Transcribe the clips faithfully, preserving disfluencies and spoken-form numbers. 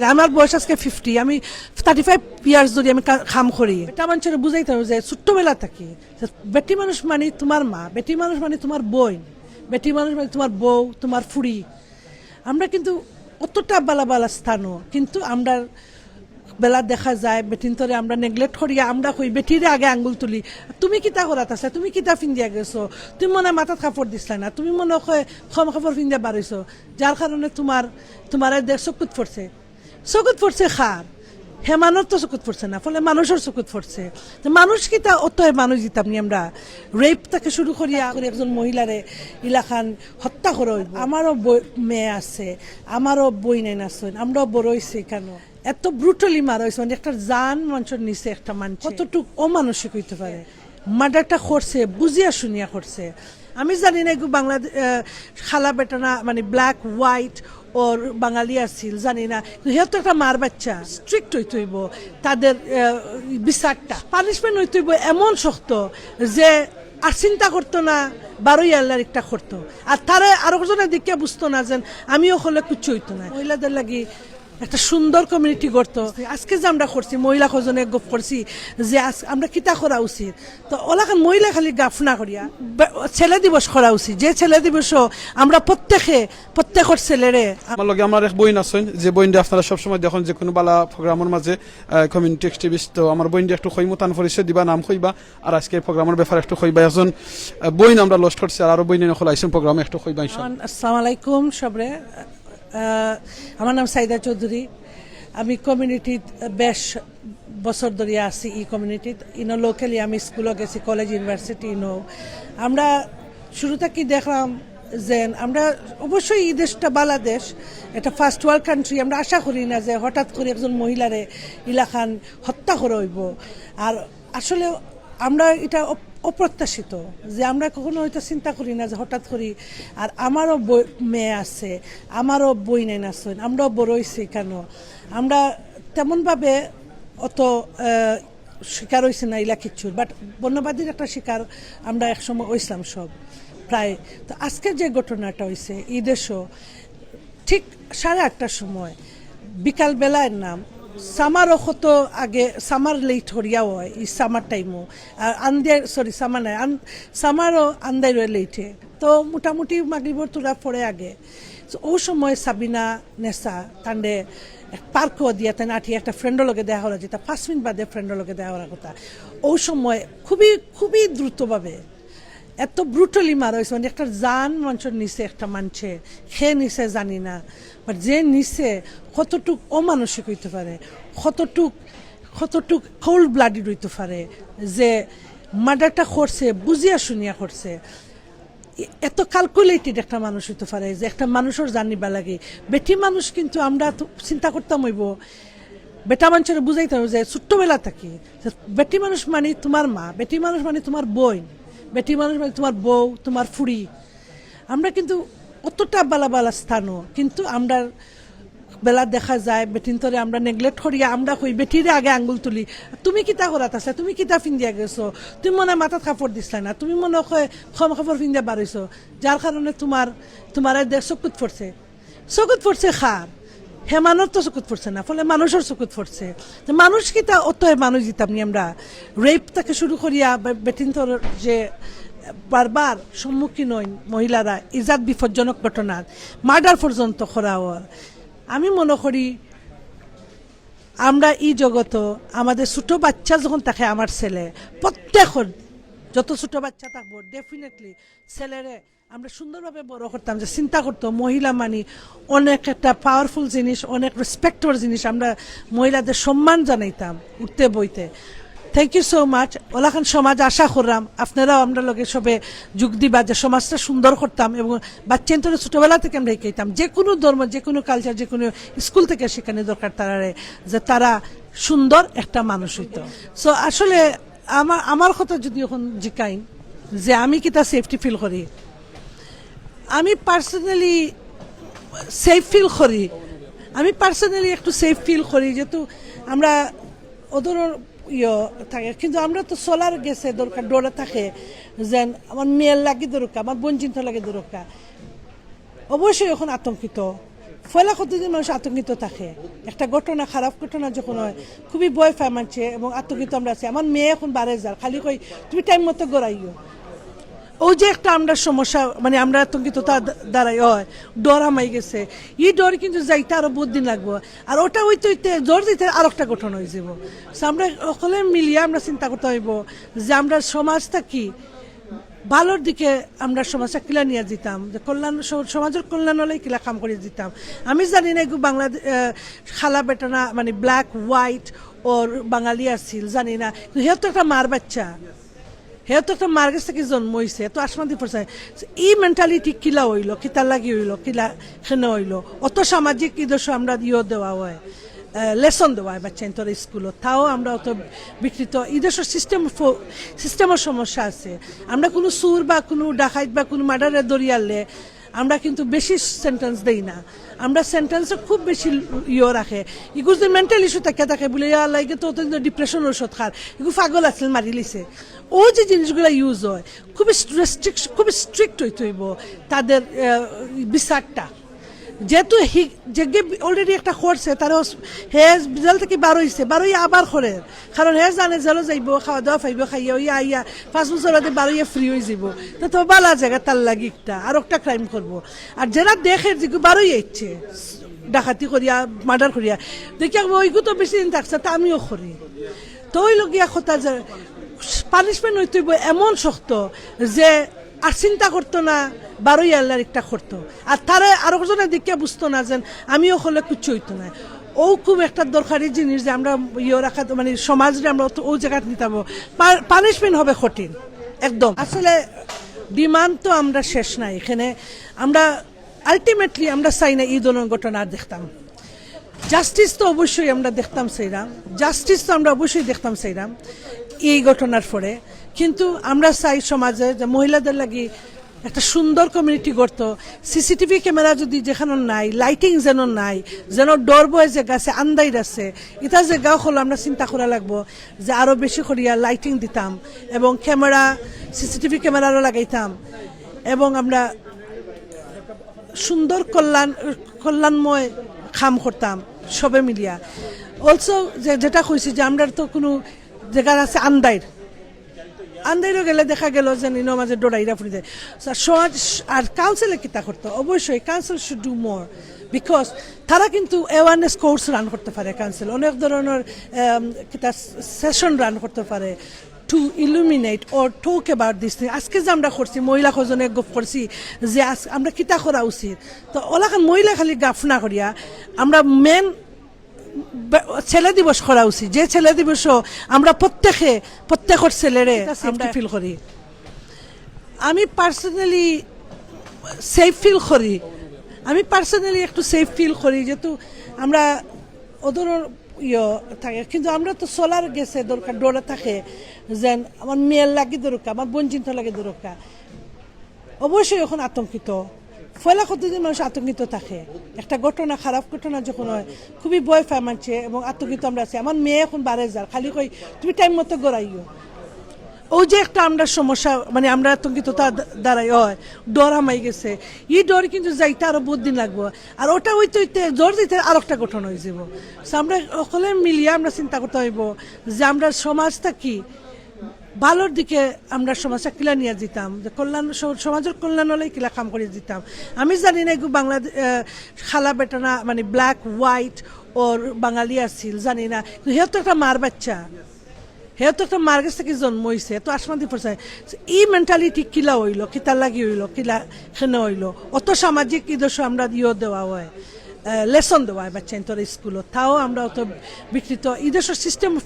আমার বয়স আজকে ফিফটি, আমি থার্টি ফাইভ ইয়ার্স ধরি আমি কা- কাম করি। বেটা মানুষরে বুঝাইতাম যে ছোট্টবেলা থাকি যে বেটি মানুষ মানে তোমার মা, বেটি মানুষ মানে তোমার বইন, বেটি মানুষ মানে তোমার বউ, তোমার ফুড়ি। আমরা কিন্তু অতটা বালা বালা স্থানও, কিন্তু আমরা বেলা দেখা যায় বেটিন্তরে আমরা নেগলেক্ট করিয়া আমরা কই বেটিরে আগে আঙ্গুল তুলি, "তুমি কিতা করাত আছলা? তুমি কিতা ফিন্দিয়া গেছো? তুমি মনে হয় মাথাত কাপড় দিছলা না, তুমি মনে হয় কম কাপড় ফিন্দিয়া বারইছো, যার কারণে তোমার তোমার দেখ চকুত পড়ছে।" চকুত পড়ছে কার? হে মানুষ তো চকুত পড়ছে না, ফলে মানুষর চকুত পড়ছে। তো মানুষ কিতা অত মানুষ দিতাম নি আমরা? রেপ থেকে শুরু করিয়া করে একজন মহিলারে ইলাখান হত্যা করা অইবো। আমারও বই- মেয়ে আছে, আমারও বইনাইন আছইন, আমরাও বড় অইছি কেন? এত ব্রুটালি মারা অইছে, মানে একটা জান মানুষর নিচে একটা মানুষ কতটুক অমানসিক অইতে পারে। মার্ডারটা করছে, বুঝিয়া শুনিয়া করছে। আমি জানি না এগু বাংলাদেশ, আহ, কালা বেটা না, মানে ব্ল্যাক হোয়াইট ওর বাঙালি আছিল, জানি না। কিন্তু হে তো একটা মার বাচ্চা, স্ট্রিক্ট অইতে অইবো তাদের, আহ, বিচারটা, পানিশমেন্ট অইতে অইবো এমন শক্ত যে আর চিন্তা করতো না, বারোই আল্লাহর একটা করতো। আর তারে আরো জনে দেখিয়া বুঝতো না যে আমিও হলে কিচ্ছু অইতো না। মহিলাদের লাগি একটা সুন্দর কমিউনিটি গড়তো। আজকে যে আমরা করছি, মহিলা কজনে গপ করছি যে আজ আমরা কিতা করা উচিত, তো ওলাখান মহিলা খালি গাফ না করিয়া বে- ছেলে দিবস করা উচিত। যে ছেলে দিবসও আমরা প্রত্যেকে, প্রত্যেকর ছেলেরে আমার লগে আমার এক বইন আছইন, যে বইনরে আপনারা সবসময় দেখইন যে কোনো বালা প্রোগ্রামর মাঝে, আহ, কমিউনিটি অ্যাক্টিভিস্ট। তো আমার বইনরে একটু কইমু, তান পরিচয় দিবা, নাম কইবা, আর আজকে প্রোগ্রামর ব্যাপারে একটু কইবা। একজন, আহ, বইন আমরা লস্ট করছি, আর আরো বইন হকল আইছইন প্রোগ্রামে, একটু কইবা ইনশাআল্লাহ। আসসালামু আলাইকুম সবরে। আহ, আমার নাম সাইদা চৌধুরী। আমি কমিউনিটিত বেশ বছর ধরিয়া আছি। ই কমিউনিটিত ইনো লোকালি আমি স্কুলও গেছি, কলেজ, ইউনিভার্সিটি ইনো। আমরা শুরু থাকি দেখলাম যে আমরা অবশ্যই ই দেশটা বালা দেশ, এটা ফার্স্ট ওয়ার্ল্ড কান্ট্রি। আমরা আশা করি না যে হঠাৎ করে একজন মহিলারে ইলাখান হত্যা করা অইবো। আর আসলে আমরা এটা অপ- অপ্রত্যাশিত, যে আমরা কখনো এটা চিন্তা করি না যে হঠাৎ করি। আর আমারও বই- মেয়ে আছে, আমারও বইনাইন আছইন, আমরাও বড় অইছি কেন? আমরা তেমনভাবে অত, আহ, শিকার অইছি না ইলা কিচ্ছুর, বাট বর্ণবাদীর একটা শিকার আমরা একসময় অইছিলাম সব প্রায়। তো আজকে যে ঘটনাটা অইছে ই দেশও, ঠিক সাড়ে আটটার সময়, বিকালবেলার নাম, সামারও কত আগে, সামার লেট করিয়া অয়, ই সামার টাইমও, আর আন্দিয়ার, সরি, সামার নায়, আন- সামারও আন্দাইরও লেটে। তো মোটামুটি মাগরিবর থুড়া পরে আগে। তো ও সময় সাবিনা নেসা তানরে এক পার্কও দিয়া তাইন আটিয়া একটা ফ্রেন্ডর লগে দেখা করা যেতা, পাঁচ মিনিট বাদে ফ্রেন্ডর লগে দেখা করার কথা। ও সময় খুবই, খুবই দ্রুতভাবে এত ব্রুটালি মারা অইছে, মানে একটা জান মানুষর নিচে একটা মানষে, কে নিচে জানি না, বাট যে নিচে কতটুক অমানসিক অইতে পারে, কতটুক, কতটুক কোল্ড ব্লাডেড অইতে পারে, যে মার্ডারটা করছে, বুঝিয়া শুনিয়া করছে। এ- এত ক্যালকুলেটেড একটা মানুষ অইতে পারে যে একটা মানুষর জান নিবার লাগি। বেটি মানুষ কিন্তু আমরা তো চিন্তা করতাম অইবো, বেটা মানুষরে বুঝাইতাম যে ছোট্টবেলা থাকি যে বেটি মানুষ মানে তোমার মা, বেটি মানুষ মানে তোমার বইন, বেটি মানুষ মানে তোমার বউ, তোমার ফুড়ি। আমরা কিন্তু অতটা বালা বালা স্থানও, কিন্তু আমরা বেলা দেখা যায় বেটিন্তরে আমরা নেগলেক্ট করিয়া আমরা কই বেটিরে আগে আঙ্গুল তুলি, "তুমি কিতা করাত আছলা? তুমি কিতা ফিন্দিয়া গেছো? তুমি মনে হয় মাথাত কাপড় দিছলা না, তুমি মনে হয় কম কাপড় ফিন্দিয়া বারইছো, যার কারণে তোমার, তোমার দেখ চকুত পড়ছে।" চকুত পড়ছে কার? হে মানুষ তো চকুত পড়ছে না, ফলে মানুষর চকুত পড়ছে। তো মানুষ কিতা অত মানুষ দিতাম নি আমরা? রেপ থেকে শুরু করিয়া বে- বেটিন্তর যে বারবার সম্মুখীন অইন মহিলারা ইজাত বিপজ্জনক ঘটনার, মার্ডার পর্যন্ত করা অর। আমি মনে করি আমরা ই জগতো আমাদের ছোট বাচ্চা যখন থাকে আমার ছেলে, প্রত্যেকর যত ছোট বাচ্চা থাকবো, ডেফিনেটলি ছেলেরে আমরা সুন্দরভাবে বড় করতাম, যে চিন্তা করতো মহিলা মানে অনেক একটা পাওয়ারফুল জিনিস, অনেক রেসপেক্টর জিনিস, আমরা মহিলাদের সম্মান জানাইতাম উঠতে বইতে। Thank you so much. ওলাখান সমাজ আশা করলাম আপনারাও আমরা লগে সবে যোগ দিবা, যে সমাজটা সুন্দর করতাম এবং বাচ্চাইন্তরে ছোটবেলা থেকে আমরা শিখাইতাম, যে কোনো ধর্ম, যে কোনো কালচার, যে কোনো স্কুল থেকে শেখানি দরকার তারারে, যে তারা সুন্দর একটা মানুষ হইতো। সো আসলে আমার, আমার কথা যদি এখন জিকাইন যে আমি কিতা সেফটি ফিল করি, আমি পার্সোনালি সেফ ফিল করি, আমি পার্সোনালি একটু সেফ ফিল করি, যেহেতু আমরা ওদের ইয়ে থাকে, কিন্তু আমরা তো চলার গেছে দরকার, ডরে থাকে যেন আমার মেয়ের লাগি দরকার, আমার বোন চিন্তা লাগে দরকার। অবশ্যই এখন আতঙ্কিত, পয়লা কতদিন মানুষ আতঙ্কিত থাকে, একটা ঘটনা, খারাপ ঘটনা যখন হয়, খুবই ভয় পায় মানষে এবং আতঙ্কিত আমরা আছি। আমার মেয়ে এখন বারে যার, খালি কই, "তুমি টাইম মতো গড়াইও।" ওই যে একটা আমরা সমস্যা, মানে, আমরা আতঙ্কিত তা দাঁড়াই হয়, ডর হামাই গেছে। এই ডর কিন্তু যাইতে আরো বহুত দিন লাগবো। আর ওটা হইতে হইতে জ্বর দিতে আর একটা ঘটনা হয়ে যাবো। So, আমরা সকলে মিলিয়ে আমরা চিন্তা করতে হইব যে আমরা সমাজটা কি ভালোর দিকে, আমরা সমাজটা কিলা নিয়ে যেতাম, যে কল্যাণ, স-, সমাজের কল্যাণ হলে কিলা কাম করে যেতাম। আমি জানি না এগু বাংলাদেশ, আহ, কালা বেটা না, মানে, ব্ল্যাক হোয়াইট ওর বাঙালি আছিল, জানি না। কিন্তু হে তো একটা মার বাচ্চা, হে তো একটা মার গেছ থাকি জন্ম হইছে, তো আসমান দি পড়ছে। এই মেন্টালিটি কিলা হইলো, কিতার লাগি হইলো, কিলা কেনে হইলো? অত সামাজিক ইদর্শ আমরা ইয়ে দেওয়া হয়, লেসন দেওয়া হয় বাচ্চা তোর স্কুলো, তাও আমরা অত বিকৃত। ইদর্শ সিস্টেম, সিস্টেমের সমস্যা আছে। আমরা কোনো চুর বা কোনো ডাকাইত বা কোনো মার্ডারে ধরিয়ালে আমরা কিন্তু বেশি সেন্টেন্স দেই না। আমরা সেন্টেন্সে খুব বেশি ইয়ে রাখে। ইগুর যে মেন্টাল ইস্যু থাকে থাকে বলে, "ইয়া আল্লাহ, ইগে তো ডিপ্রেশন ঔষধ খার, ইগু পাগল আছিল, মারি লিছে।" ও যে জিনিসগুলো ইউজ হয়, খুবই রেস্ট্রিক্ট, খুবই স্ট্রিক্ট হইতে হইব তাদের, আহ, বিচারটা। যেহেতু হি-, যে অলরেডি একটা করছে, তার হস-, হে জেল থেকে বার হইছে, বার হইয়া আবার করে, কারণ হে জানে জেলও যাইব, খাওয়া দাওয়া পাইব, খাইয়া হইয়া আইয়া পাঁচ বছর বাদে বার হইয়া ফ্রি হয়ে যাব। তো, তো বালা জায়গা তার লাগি একটা, আর একটা ক্রাইম করব। আর যারা দেখে যে বার হইয়া ইচ্ছে ডাকাতি করিয়া, মার্ডার করিয়া, দেখি আমি ওইগু তো বেশি দিন থাকছে, তা আমিও করি। তো ওই লগিয়া কথা যে পানিশমেন্ট হইতে হইব এমন শক্ত যে আর চিন্তা করতো না, বারোই আল্লাহর একটা করতো। আর তারে আরো জনে দেখিয়া বুঝতো না যে আমিও করলে কিচ্ছু হইতো না। ও খুব একটা দরকারি জিনিস যে আমরা ইয়ে রাখা, মানে, সমাজরে আমরা ও জায়গাত নিতাম। পানিশমেন্ট হবে কঠিন একদম। আসলে ডিমান্ড তো আমরা শেষ নাই এখানে। আমরা আলটিমেটলি আমরা চাই না এই ধরনের ঘটনা আর দেখতাম। জাস্টিস তো অবশ্যই আমরা দেখতাম চাইরাম, জাস্টিস তো আমরা অবশ্যই দেখতাম চাইরাম এই ঘটনার পরে। কিন্তু আমরা চাই সমাজে যে মহিলাদের লাগি একটা সুন্দর কমিউনিটি গড়তো। সিসিটিভি ক্যামেরা যদি যেখানে নাই, লাইটিং যেন নাই, যেন ডর ভয় জায়গা আছে, আন্দাইর আছে, এটা জায়গা হলো আমরা চিন্তা করা লাগবো যে আরো বেশি করিয়া লাইটিং দিতাম এবং ক্যামেরা, সিসিটিভি ক্যামেরারও লাগাইতাম এবং আমরা সুন্দর কল্যাণ, কল্যাণময় কাম করতাম সবে মিলিয়া। অলসো যে, যেটা কইছি যে আমরা তো কোনো জায়গা আছে আন্দাইর, আন্দাইরও গেলে দেখা গেল যে নিনো মাঝে ডোডাইরা ফুরি যায়। So, সমাজ আর কাউন্সিলে কিতা করতো? অবশ্যই council should do more, because তারা কিন্তু অ্যাওয়ারনেস কোর্স রান করতে পারে। কাউন্সিল অনেক ধরনের, আম, কিতা সেশন রান করতে পারে to illuminate or talk about this thing. আজকে যে আমরা করছি, মহিলা কজনে গপ করছি যে আজ আমরা কিতা করা উচিত, তো ওলাখান মহিলা খালি গাফ না করিয়া আমরা মেন ছেলে দিবস করা উচিত, যে ছেলে দিবসও আমরা প্রত্যেকে, প্রত্যেকর ছেলেরে আমরা ফিল করি। আমি পার্সোনালি সেফ ফিল করি, আমি পার্সোনালি একটু সেফ ফিল করি, যেহেতু আমরা ওদের ইয়ে থাকে, কিন্তু আমরা তো চলার গেছে দরকার, ডরে থাকে যেন আমার মেয়ের লাগি দরকার, আমার বোন চিন্তা লাগে দরকার। অবশ্যই এখন আতঙ্কিত, পয়লা কতদিন মানুষ আতঙ্কিত থাকে। একটা ঘটনা, খারাপ ঘটনা যখন হয়, খুবই ভয় পায় মানষে এবং আতঙ্কিত আমরা আছি। আমার মেয়ে এখন বারে যার, খালি কই, "তুমি টাইম মতো গড়াইও।" ওই যে একটা আমরা সমস্যা, মানে, আমরা আতঙ্কিত তা দাঁড়াই হয়, ডর হামাই গেছে। এই ডর কিন্তু যাইতে আরো বহুত দিন লাগবো। আর ওটা হইতে হইতে জ্বর দিতে আর একটা ঘটনা হয়ে যাবো। So, আমরা সকলে মিলিয়ে আমরা চিন্তা করতে হইব যে আমরা সমাজটা কি ভালোর দিকে আমরা সমাজটা কিলা নিয়ে যেতাম, যে কল্যাণ, স-, সমাজের কল্যাণ হলে কিলা কাম করে যেতাম। আমি জানি না এগু বাংলাদেশ, আহ, কালা বেটা না, মানে, ব্ল্যাক হোয়াইট ওর বাঙালি আছিল, জানি না। কিন্তু হে তো একটা মার বাচ্চা, হে তো একটা মার গেছ থাকি জন্ম হইছে, তো আসমান দি পড়ছে। এই মেন্টালিটি কিলা হইলো, কিতার লাগি হইলো, কিলা কেনে হইলো? অত সামাজিক ইদর্শ আমরা ইয়ে দেওয়া হয়, লেসন দেওয়া হয় বাচ্চা তোর স্কুলো, তাও আমরা অত বিকৃত। ইদর্শ সিস্টেম,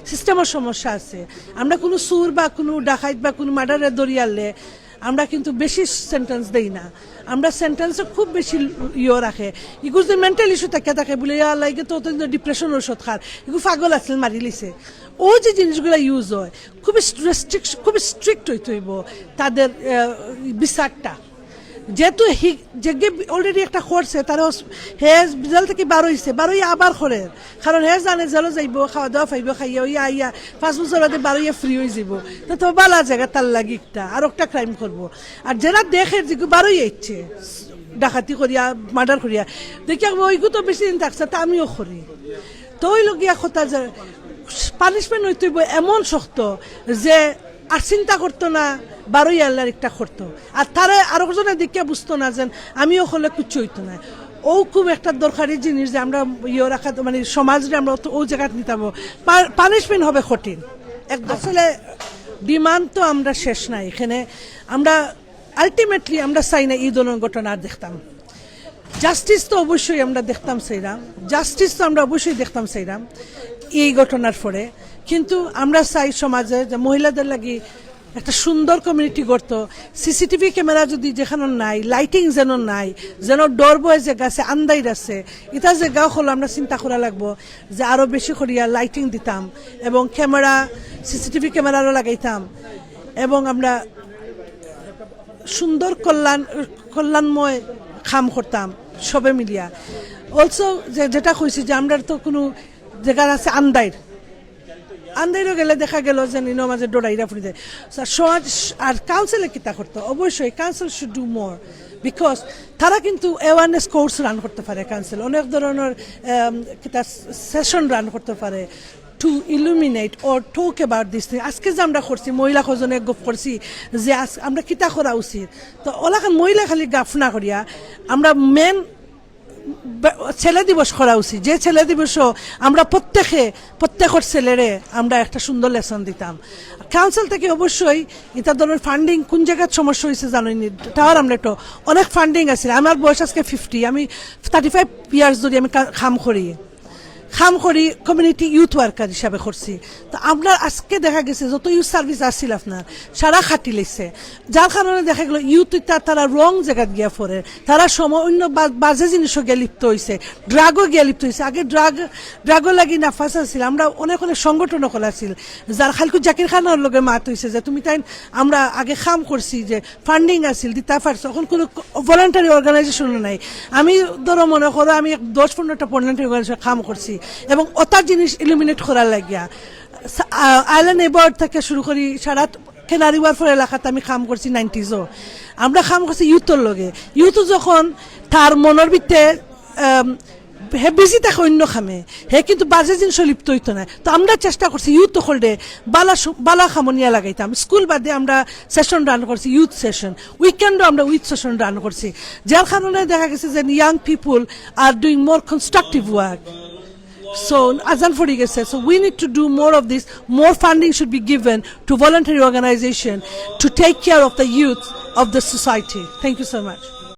সিস্টেমের সমস্যা আছে। আমরা কোনো চুর বা কোনো ডাকাইত বা কোনো মার্ডারে ধরিয়ালে আমরা কিন্তু বেশি সেন্টেন্স দেই না। আমরা সেন্টেন্সে খুব বেশি ইয়ে রাখে। ইগুর যে মেন্টাল ইস্যু থাকে থাকে বলে, "ইয়া আল্লাহ, ইগে তো ডিপ্রেশন ঔষধ খার, ইগু পাগল আছিল, মারি লিছে।" ও যে জিনিসগুলো ইউজ হয়, খুবই রেস্ট্রিক্ট, খুবই স্ট্রিক্ট হইতে হইব তাদের, আহ, বিচারটা। যেহেতু হি-, যে অলরেডি একটা করছে, তার হস-, হে জেল থেকে বার হইছে, বার হইয়া আবার করে, কারণ হে জানে জেলও যাইব, খাওয়া দাওয়া পাইব, খাইয়া হইয়া আইয়া পাঁচ বছর বাদে বার হইয়া ফ্রি হয়ে যাব। তো, তো বালা জায়গা তার লাগি একটা, আর একটা ক্রাইম করব। আর যারা দেখে যে বার হইয়া ইচ্ছে, ডাকাতি করিয়া, মার্ডার করিয়া, দেখিয়া ওইগু তো বেশি দিন থাকছে, তা আমিও করি। তো ওই লগিয়া কথা যে পানিশমেন্ট হইতে হইব এমন শক্ত যে আর চিন্তা করতো না, বারোই আল্লাহর একটা করতো। আর তারে আরো জনে দেখিয়া বুঝতো না যে আমিও করলে কিচ্ছু হইতো না। ও খুব একটা দরকারি জিনিস যে আমরা ইয়ে রাখা, মানে সমাজরে আমরা অত-, ওই জায়গাত নিতাম। পানিশমেন্ট হবে কঠিন একদম। আসলে ডিমান্ড তো আমরা শেষ নাই এখানে। আমরা আলটিমেটলি আমরা চাই না এই ধরনের ঘটনা আর দেখতাম। জাস্টিস তো অবশ্যই আমরা দেখতাম চাইরাম, জাস্টিস তো আমরা অবশ্যই দেখতাম চাইরাম এই ঘটনার পরে। কিন্তু আমরা চাই সমাজে যে মহিলাদের লাগি একটা সুন্দর কমিউনিটি গড়তো। সিসিটিভি ক্যামেরা যদি যেখানে নাই, লাইটিং যেন নাই, যেন ডর ভয় জাগা আছে, আন্দাইর আছে, ইতা জাগা হলো আমরা চিন্তা করা লাগবো যে আরো বেশি করিয়া লাইটিং দিতাম এবং ক্যামেরা, সিসিটিভি ক্যামেরারও লাগাইতাম এবং আমরা সুন্দর কল্যাণ, কল্যাণময় কাম করতাম সবে মিলিয়া। অলসো যে, যেটা কইছি যে আমরা তো কোনো জায়গার আছে আন্দাইর, আন্দাইরও গেলে দেখা গেল যে নিনো মাঝে ডরাইরা ফুরি যায়। So, সমাজ আর কাউন্সিলে কিতা করতো? অবশ্যই council should do more, because তারা কিন্তু অ্যাওয়ারনেস কোর্স রান করতে পারে। কাউন্সিল অনেক ধরনের, এম, কিতা সেশন রান করতে পারে to illuminate or talk about this thing. আজকে যে আমরা করছি, মহিলা কজনে গপ করছি যে আজ আমরা কিতা করা উচিত, তো ওলাখান মহিলা খালি গাফ না করিয়া আমরা মেন বে-, ছেলে দিবস করা উচিত, যে ছেলে দিবসও আমরা প্রত্যেকে, প্রত্যেকর ছেলেরে আমরা একটা সুন্দর লেসন দিতাম। কাউন্সিল থেকে অবশ্যই এটা ধরনের ফান্ডিং কোন জায়গার সমস্যা হয়েছে জানি নি, টাওয়ার আমলেটও অনেক ফান্ডিং আছে। আমার বয়স আজকে ফিফটি, আমি থার্টি ফাইভ ইয়ার্স ধরে আমি কা-, কাম করি, কাম করি কমিউনিটি ইউথ ওয়ার্কার হিসাবে করছি। তো আপনার আজকে দেখা গেছে যত ইউথ সার্ভিস আসছিল আপনার সারা খাটি লেছে, যার কারণে দেখা গেল ইউথ তারা রং জায়গাত গিয়া পড়ে, তারা সময় অন্য বা-, বাজে জিনিসও গিয়া লিপ্ত হইছে, ড্রাগও গিয়া লিপ্ত হইছে। আগে ড্রাগ, ড্রাগও লাগি নাফাস আছিল, আমরা অনেক অনেক সংগঠনও খোলা আছিল, যার খালকু জাকির খানের লগে মাত হইছে যে তুমি তাই আমরা আগে কাম করছি যে ফান্ডিং আছিল দিতা পারছো, এখন কোনো ভলান্টারি অর্গানাইজেশনও নাই। আমি ধরো মনে করো আমি এক দশ পনেরোটা ভলান্টারি অর্গানাইজেশন কাম করছি এবং অতা জিনিস ইলুমিনেট করার লাগিয়া আইল্যান্ড নেইবারহুড থেকে শুরু করি সারা ক্যানারি ওয়ার্ফের এলাকাতে আমি কাম করছি নাইনটিজও। আমরা কাম করছি ইউথর লগে। ইউথ যখন তার মনের ভিতরে, আম, হে বিজি থাকে অন্য কামে, হে কিন্তু বাজে জিনিসও লিপ্ত হইতো না। তো আমরা চেষ্টা করছি ইউথ হকলরে বালা সু-, বালা কামো নিয়া লাগাইতাম। স্কুল বাদে আমরা সেশন রান করছি, ইউথ সেশন, উইকেন্ডও আমরা ইউথ সেশন রান করছি, যার কারণে দেখা গেছে যে young people are doing more constructive work. So আজান পড়ি গেছে, so we need to do more of this. More funding should be given to voluntary organization to take care of the youth of the society. Thank you so much.